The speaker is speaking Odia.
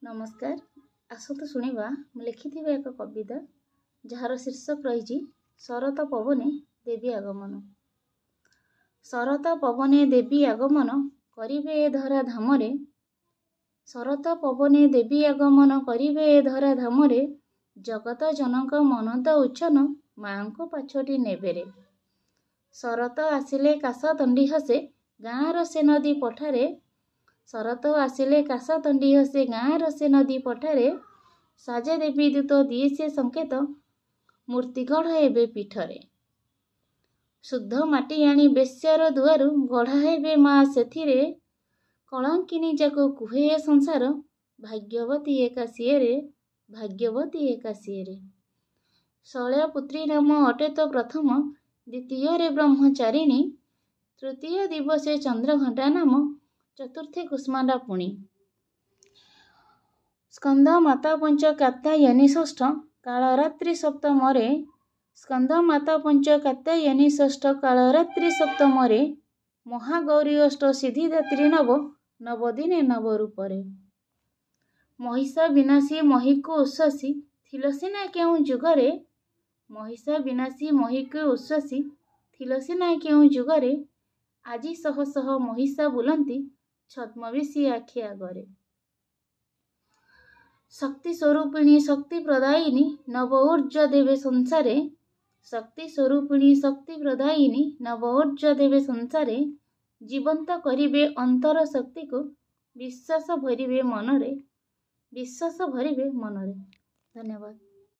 ନମସ୍କାର। ଆସନ୍ତୁ ଶୁଣିବା ମୁଁ ଲେଖିଥିବା ଏକ କବିତା, ଯାହାର ଶୀର୍ଷକ ରହିଛି ଶରତ ପବନେ ଦେବୀ ଆଗମନ। ଶରତ ପବନେ ଦେବୀ ଆଗମନ କରିବେ ଏ ଧରା ଧାମରେ। ଶରତ ପବନେ ଦେବୀ ଆଗମନ କରିବେ ଏ ଧରା ଧାମରେ। ଜଗତ ଜନଙ୍କ ମନତ ଉଚ୍ଛନ ମାଆଙ୍କୁ ପାଛୋଟି ନେବେରେ। ଶରତ ଆସିଲେ କାଶ ତଣ୍ଡି ହସେ ଗାଁର ସେ ନଦୀ ପଠାରେ। ଶରତ ଆସିଲେ କାଶ ତଣ୍ଡି ହସେ ଗାଁର ସେ ନଦୀ ପଠାରେ। ସାଜେ ଦେବୀ ଦୂତ ଦିଏ ସେ ସଂକେତ, ମୂର୍ତ୍ତି ଗଢ଼ ଏବେ ପୀଠରେ। ଶୁଦ୍ଧ ମାଟି ଆଣି ବେଶ୍ୟାର ଦୁଆରୁ ଗଢ଼ା ହେବେ ମା ସେଥିରେ। କଳଙ୍କିନୀ ଯାକୁ କୁହେ ଏ ସଂସାର, ଭାଗ୍ୟବତୀ ଏକା ସିଏରେ, ଭାଗ୍ୟବତୀ ଏକା ସିଏରେ। ଶୈଳପୁତ୍ରୀ ନାମ ଅଟେ ତ ପ୍ରଥମ, ଦ୍ୱିତୀୟରେ ବ୍ରହ୍ମଚାରିଣୀ, ତୃତୀୟ ଦିବସେ ଚନ୍ଦ୍ରଘଣ୍ଟା ନାମ, ଚତୁର୍ଥେ କୁଷ୍ମାଣ୍ଡା ପୁଣି। ସ୍କନ୍ଦ ମାତା ପଞ୍ଚ କାତ୍ୟାୟନୀ ଷଷ୍ଠ କାଳରାତ୍ରି ସପ୍ତମରେ। ସ୍କନ୍ଦ ମାତା ପଞ୍ଚ କାତ୍ୟାୟନୀ ଷଷ୍ଠ କାଳରାତ୍ରି ସପ୍ତମରେ। ମହାଗୌରୀ ଅଷ୍ଟ ସିଦ୍ଧିଦାତ୍ରୀ ନବ ନବଦିନେ ନବ ରୂପରେ। ମହିଷା ବିନାଶୀ ମହୀକୁ ଉଶ୍ୱାସୀ ଥିଲ ସିନା କେଉଁ ଯୁଗରେ। ମହିଷା ବିନାଶୀ ମହୀକୁ ଉଶ୍ୱାସୀ ଥିଲ ସିନା କେଉଁ ଯୁଗରେ। ଆଜି ଶହ ଶହ ମହିଷା ବୁଲନ୍ତି ଛଦ୍ମବେଶୀ ଆଖି ଆଗରେ। ଶକ୍ତି ସ୍ୱରୂପିଣୀ ଶକ୍ତି ପ୍ରଦାୟିନୀ ନବ ଊର୍ଜା ଦେବେ ସଂସାରେ। ଶକ୍ତି ସ୍ୱରୂପିଣୀ ଶକ୍ତି ପ୍ରଦାୟିନୀ ନବ ଊର୍ଜା ଦେବେ ସଂସାରେ। ଜୀବନ୍ତ କରିବେ ଅନ୍ତର ଶକ୍ତିକୁ, ବିଶ୍ୱାସ ଭରିବେ ମନରେ, ବିଶ୍ୱାସ ଭରିବେ ମନରେ। ଧନ୍ୟବାଦ।